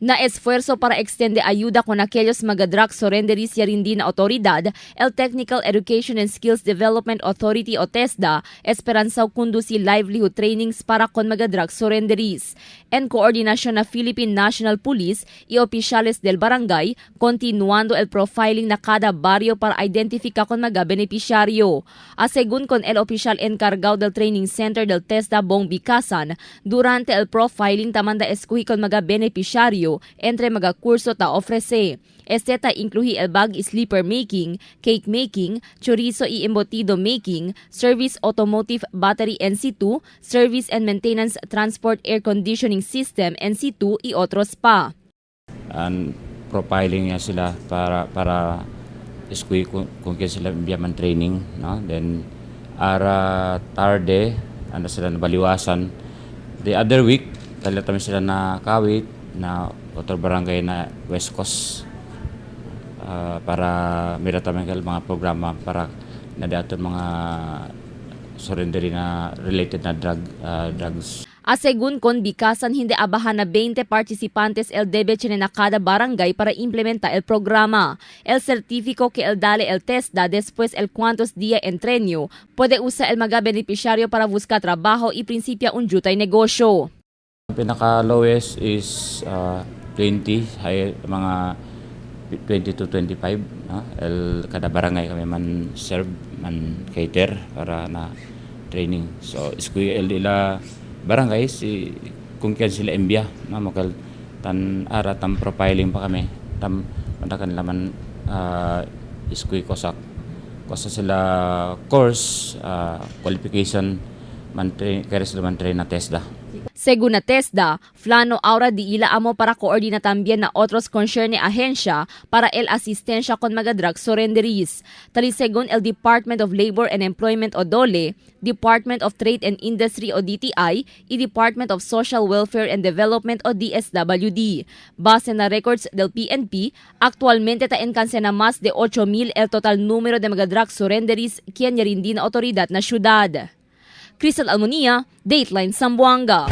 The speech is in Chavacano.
Na esfuerzo para extende ayuda con aquellos mga drug surrenderies yarindi na autoridad, el Technical Education and Skills Development Authority o TESDA, esperanza conduci livelihood trainings para con mga drug surrenderies. En coordinación na Philippine National Police y oficiales del barangay, continuando el profiling na cada barrio para identificar con mga beneficiario. A según con el oficial encargado del training center del TESDA Bong Bikasan, durante el profiling tamanda eskuhi con mga beneficiario entre mga kurso ta ofrece. Este ta incluye el bag sleeper making, cake making, chorizo y embutido making, service automotive battery NC2, service and maintenance transport air conditioning system NC2 y otros pa. And profiling niya sila para eskuhi kung kaya sila man training, no? Then ara tarde ano sila nabaliwasan. The other week tala kami sila na Kawit na otro barangay na West Coast, para mira kami mga programa para na daton mga surrender na related na drugs. A según con Bikasan, hindi abahan na 20 participantes el debe tiene na cada barangay para implementar el programa. El certifico que el dale el TESDA después el cuantos día entreno puede usar el mga beneficiario para buscar trabajo y principia un jutay negosyo. Ang pinaka lowest is 20, high, mga 20 to 25, no? El kada barangay kami man serve man cater para na training. So eskuhi el ila barangay si kung kian sila imbya, no? Makal tan ara tam profiling pa kami tam mandakan laman, eskuhi kosak kosa sila course, qualification man train kaya sila man train na TESDA. Según na TESDA, plano ahora di ila amo para coordina también na otros concerne agencia para el asistencia con mga drug surrenderies. Tali según el Department of Labor and Employment o DOLE, Department of Trade and Industry o DTI, y Department of Social Welfare and Development o DSWD. Base na records del PNP, actualmente ta encance na más de 8,000 el total número de mga drug surrenderies quien yarindi na autoridad na syudad. Crystal Almonia, Dateline Zamboanga.